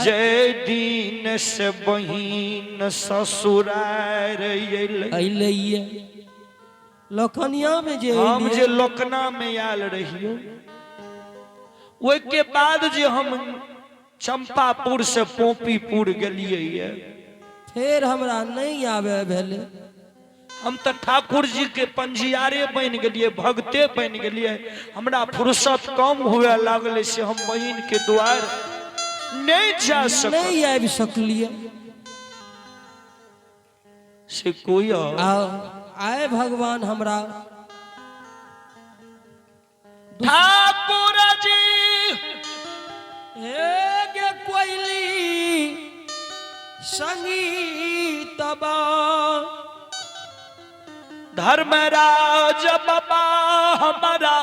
जे दिन से बहिन ससुरार अयलै। अयलैये लखनिया में जे हम अयलियै, जे लोकना में आयल रहियो, ओहिके बाद जे हम चंपापुर से पोपीपुर गेलियै ये, फेर हमरा नहि आबे भेलै। हम तऽ ठाकुर जी के पंजियारे बनि गेलियै, भगते बनि गेलियै। हमरा फुर्सत कम हुए लागलै, से हम बहिन के द्वार नहि जा सकल, नहि आबि सकलियै। से कोई आ आए भगवान हमरा ठाकुर जी हे गे कोइली संगीतबा, धर्मराज बाबा हमारा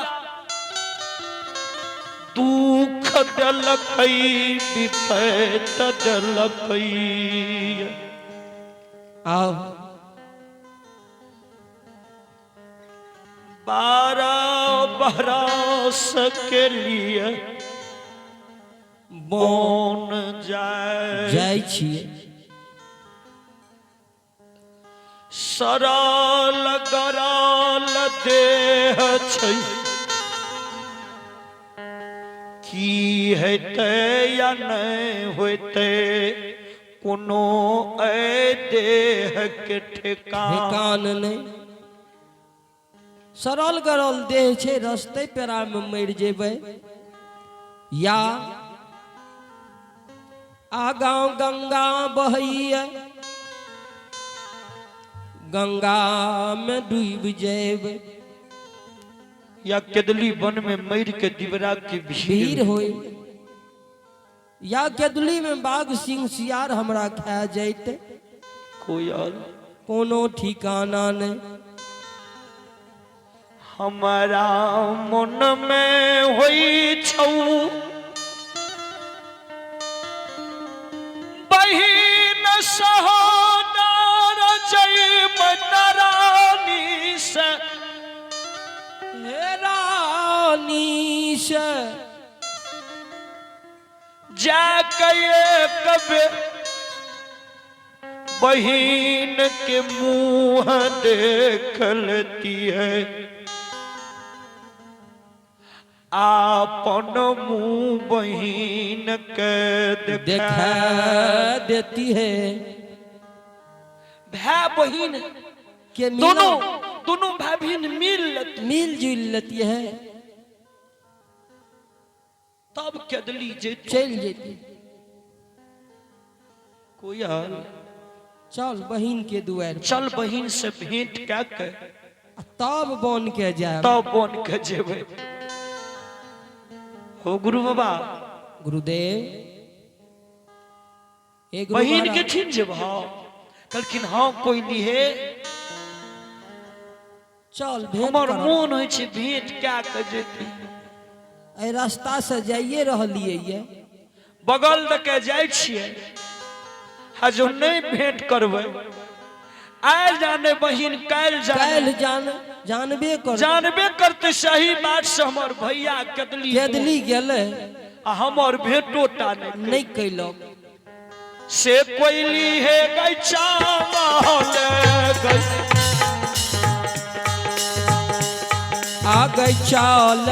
दुख देलकै, विपैत देलकै। आओ 12 बरस के लिए बन जाय जाइ छियै। सरल गरल देह छै, की हेतै या नहि होतै, कोनो ऐ देह के ठेकान ठेकान नहि। सरल गरल देह छै, रस्ते पेरा में मरि जेबै, या आगाँ गंगा बहैया, गंगा में डूबि जेबै, या केदली वन में मरि के दिबरा के भीड़ भीड़ होय, या केदली में बाघ सिंह सियार हमरा खा जैते। कोयल कोनो ठिकाना नहीं। हमारा मन में होई छौ बहिन सहोदर जय रानी से, हे रानी से जा के कबे बहिन के मुंह देख लेती है, आपन मुंह बहिन के देखा देखा देती है। भाई बहिन के दोनों दोनों भाई बहिन मिल लेती, मिल जुल लेती है, तब केदली जे चलि जेती। कोयल चल बहिन के दुआर, चल बहिन से भेंट कए के आ तब बन के जायब, तब बन के जेबै। हो गुरु बाबा, गुरुदेव, हे गुरु बहिन के महाराज। छीन जेब। हाँ कहलखिन, हाँ कोई हे, चल भेंट हमर करब। मोन होइ छै भेंट कए के जेती। एहि रास्ता से जाइए रहलियै ये, बगल दऽ के जाइ छियै, आ जो नहि भेंट करबै, आयल जाने बहिन काल्हि जाने, काल्हि जान जानबे कर जानबे करते सही बात से हमर भैया केदली केदली गेलै आ हमर भेंटो टा नहि नहि कैलक। से कोइली हे गै चावल गै आ गई चाल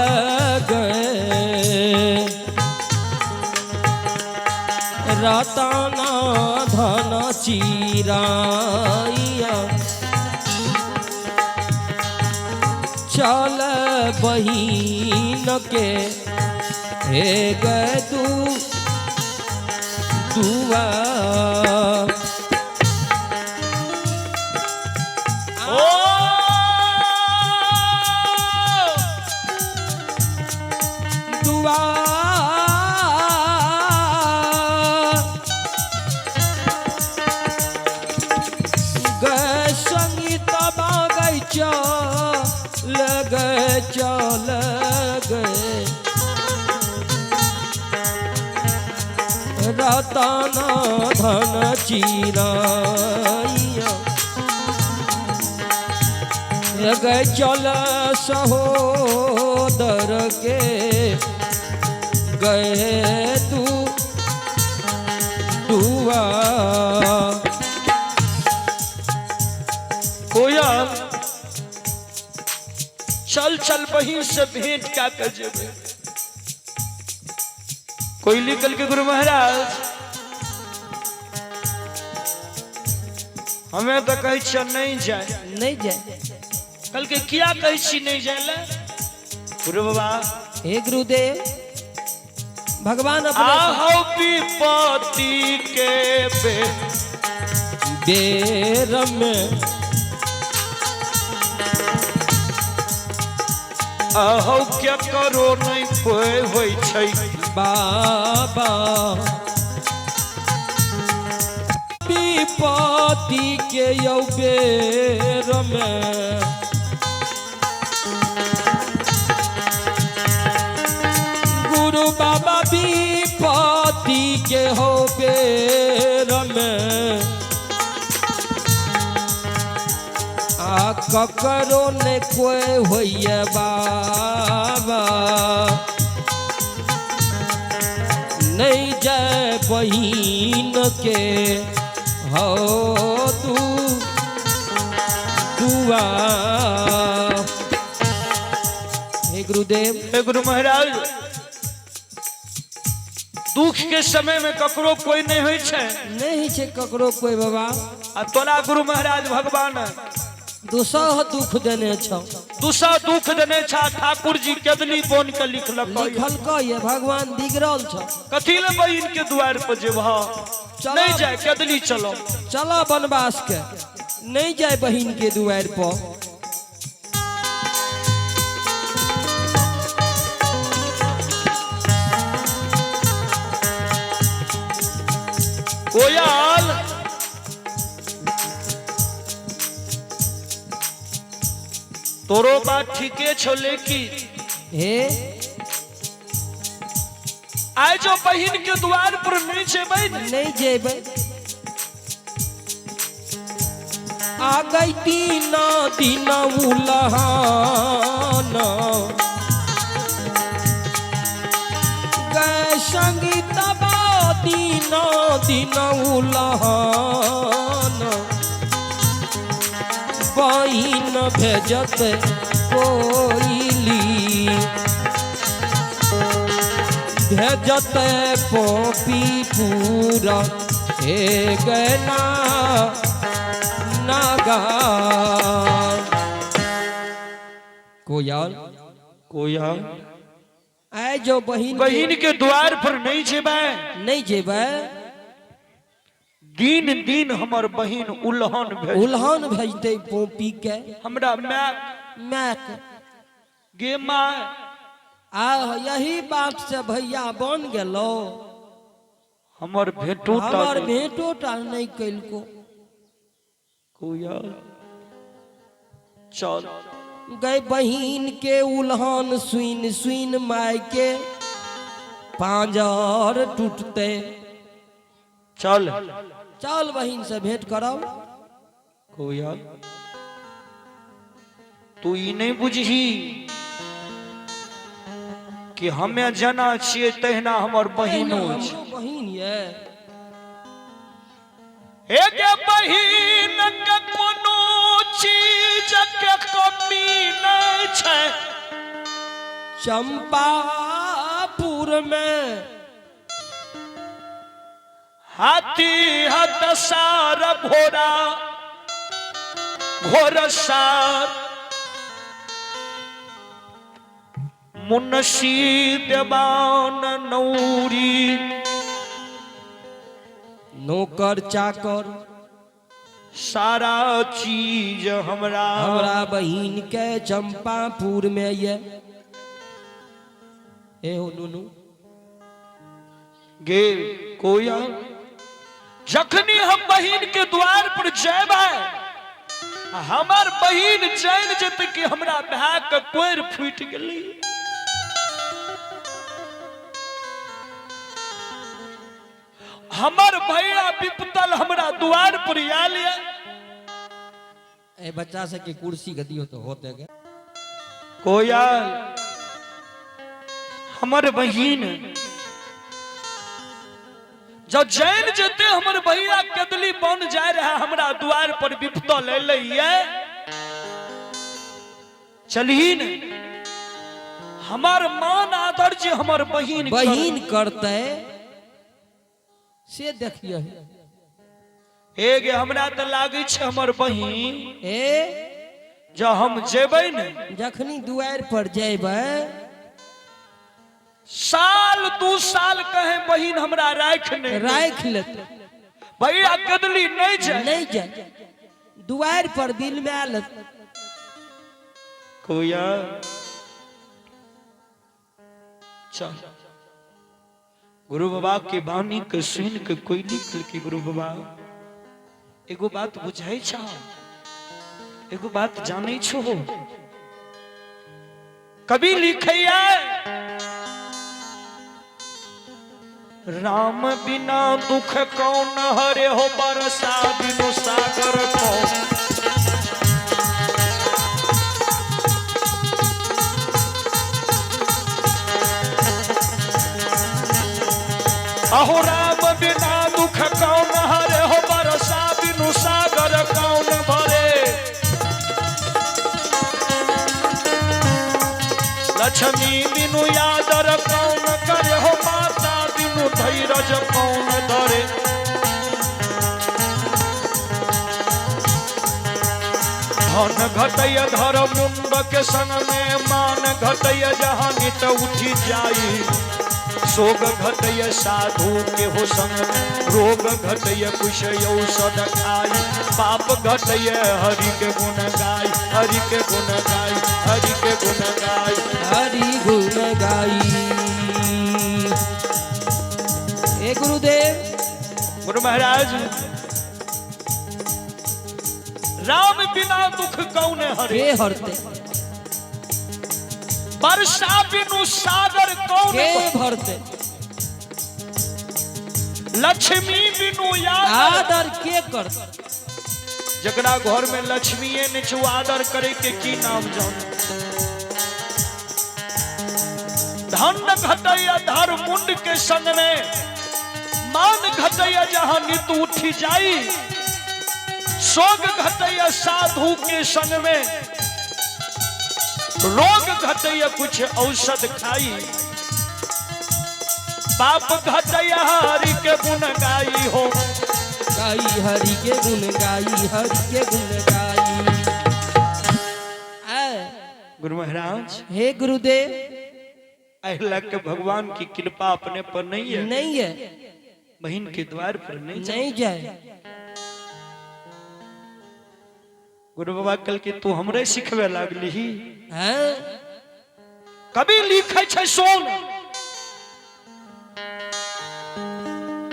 गए रतना धन चिराइया, चल बहिन के हे गए दू दुआ। ओ दुआ गए संगीत गई चल गए, चल गए रतन धन चिराइया गए, चल सहोदर के गए तू चल चल बहिन से भेंट क्या के जेबै। कोयली कल के गुरु महाराज हमें तो कहै छियै नहीं जाए। नहीं जाए। कल के किया कहै छी नहीं जाए ले? गुरु बाबा, हे गुरुदेव, भगवान अपने आहौ विपत्ति के बेर में अहौ के करो नहीं कोई होइ छै। बाबा विपत्ति के यौ बेर में गुरु बाबा विपत्ति के हो बेर में आ ककरो ने कोई होइए बाबा, नहीं जाए बहिन के हो तू दुआ। हे गुरुदेव, हे गुरु महाराज, दुख के समय में ककरो कोई नहीं होइ छै। नहीं छै ककरो कोई बाबा। आ तोरा गुरु महाराज भगवान दुसह दुख देने छौ, दुसह दुख देने छा। ठाकुर जी केदली बोन के लिखलक, लिखलक ये भगवान बिगड़ल छौ। कथी ले बहिन के द्वार पर जेबह? नहीं जाए, केदली चलो। चलो वनवास के, नहीं जाए बहिन के द्वार पर। कोयल तोरो बात ठीके छो, लेकिन हे आइ जो बहिन के द्वार पर नहीं जेबै ने, नहीं जेबै। आ गई दीना दीना उलहान गए संगीत दीना दीना उलहान बहिन भेजत कोइली भेजत पोपी पूरा हे गना नागा। कोयल कोयल आए जो बहिन बहिन के द्वार पर नहीं जेबै, नहीं जेबै। दिन दिन हमर बहिन उलहन भेज उलहन भेजते पोपी के हमरा my my गे my. आ यही बात से भैया बन गेलो, हमर भेंटो हमर भेंटो टा नहीं कैलको। कोयल चल गए बहिन के उलहन सुन सुन my के पांजर टूटते। चल चल बहिन से भेंट करब। कोयल तू ई नहीं बुझही कि हमे जना छियै तहिना हमर बहिनो छै। बहिन ये हे गे बहिन के कोनो चीज के कमी नहीं छै। चंपापुर में हाथी हतसार घोड़ा घोड़सार मुनसी देवान नौरी नौकर चाकर सारा चीज हमरा हमरा बहिन के चंपापुर में ये ए हो नुनू गे कोयल जखनी हम बहिन के द्वार पर जेबै हमर बहिन जान जेतै कि हमरा भाय के कोर फूटि गेलै। हमर भैया विपतल हमरा द्वार पर आयल ये। ए बच्चा से के कुर्सी के दियो तो होते के। कोयल हमर बहिन जब जान जेते हमर भैया कदली बन जाय रहा हमरा द्वार पर विपतल एलै ये। चलही ने। हमार मान आदर जे हमर बहिन बहिन करतै से देखिए। हे गे, हमरा तऽ लागै छै हमर बहिन ए जँ हम जेबै ने, जखनी दुआरि पर जेबै, साल 2 साल कहे बहिन हमरा राखि नहि, राखि लेतै। भैया कदली नहि जाय, नहि जाय, दुआरि पर बिलमा लेतै। कोया चल। गुरु बाबा के वाणी के सुन के कोई लिखल कि गुरु बाबा एगो बात बुझाई छा, एगो बात जानै छो। कवि लिखैया, राम बिना दुख कौन हरे हो, बरसा बिनु सागर कौन। अहो राम बिना दुख कौन हरे हो, बरसा बिनु सागर कौन भरे। लक्ष्मी बिनु यादर कौन करे हो, माता बिनु धैरज कौन धरे। धन घटय धर मुंड के संग में, मान घटय जहाँ नित उठी जाई। शोक घटय साधु के हो संग में, रोग घटय कुश औषध खाई। पाप घटय हरि के गुण गाई, हरि के गुण गाई, हरि के गुण गाई, हरि गुण गाई। हे गुरुदेव। गुरु महाराज, राम बिना दुख कौन हरे, के हरते, वर्षा बिनु सागर कौन के भरते, लक्ष्मी बिनु याद आदर के करते। जकरा घर में लक्ष्मीए नहीं छौ, आदर करे के की नाम जान। धन घटैया धर मुंड के संग में, मान घटैया जहां नित उठी जाई। शोक घटैया साधु के संग में, रोग घटैया कुछ औषध खाई। पाप घटैया हरि के गुण गाई हो, गाई हरि के गुण गाई, हरि के गुण गाई। गुरु महाराज। हे गुरुदेव। अहला के भगवान की कृपा अपने पर नहीं है, नहीं है, बहन के द्वार पर नहीं जाए, नहीं जाए। गुरु बाबा कल के तू हमरे सिखवे लागली ही। हैं? कभी लिखे छै सोन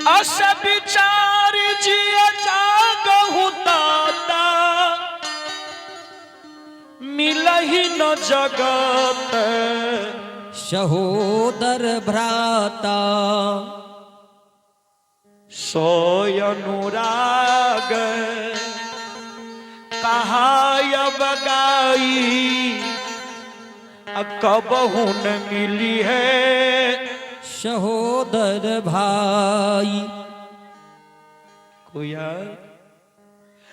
अस विचार जिय जागहु दाता, मिलही न जगत सहोदर भ्राता। सोय अनुराग कहायब गाई, कबहु न मिली है सहोदर भाई। कोया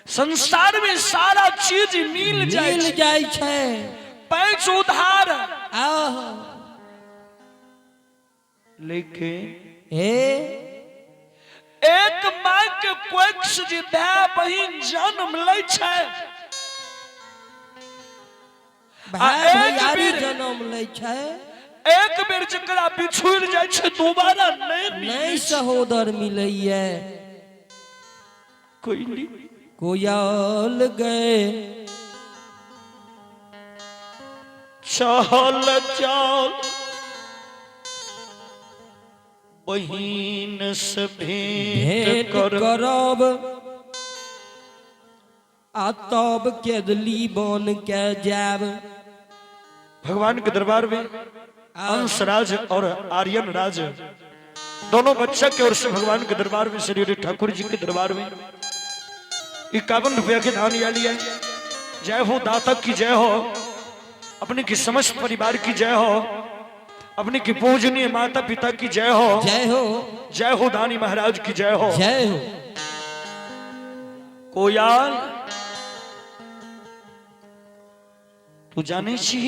संसार में सारा चीज मिल जाए, मिल जाए छै, पैंच उधार, आह, लेकिन हे एक माय के कोख से जे भाय बहिन जन्म लै छै, भाय एक भैयारी बेर जन्म लै छै, एक बेर जकरा बिछुड़ जाइ छै दोबारा नहीं मिलै नहीं छै। सहोदर मिलैये। कोइली कोयल गए। चल चल बहिन से भेंट भेंट कर करब आ तब केदली बन के जाब। भगवान के दरबार में अंश राज और आर्यन राज दोनों बच्चा के ओर से भगवान के दरबार में, श्री हरि ठाकुर जी के दरबार में 51 रुपया के दान या लिया। जय हो दाता की जय हो, अपने की समस्त परिवार की जय हो, अपने की पूजनीय माता पिता की जय हो, जय हो, जय हो दानी महाराज की जय हो, जय हो। कोयाल तू जाने छी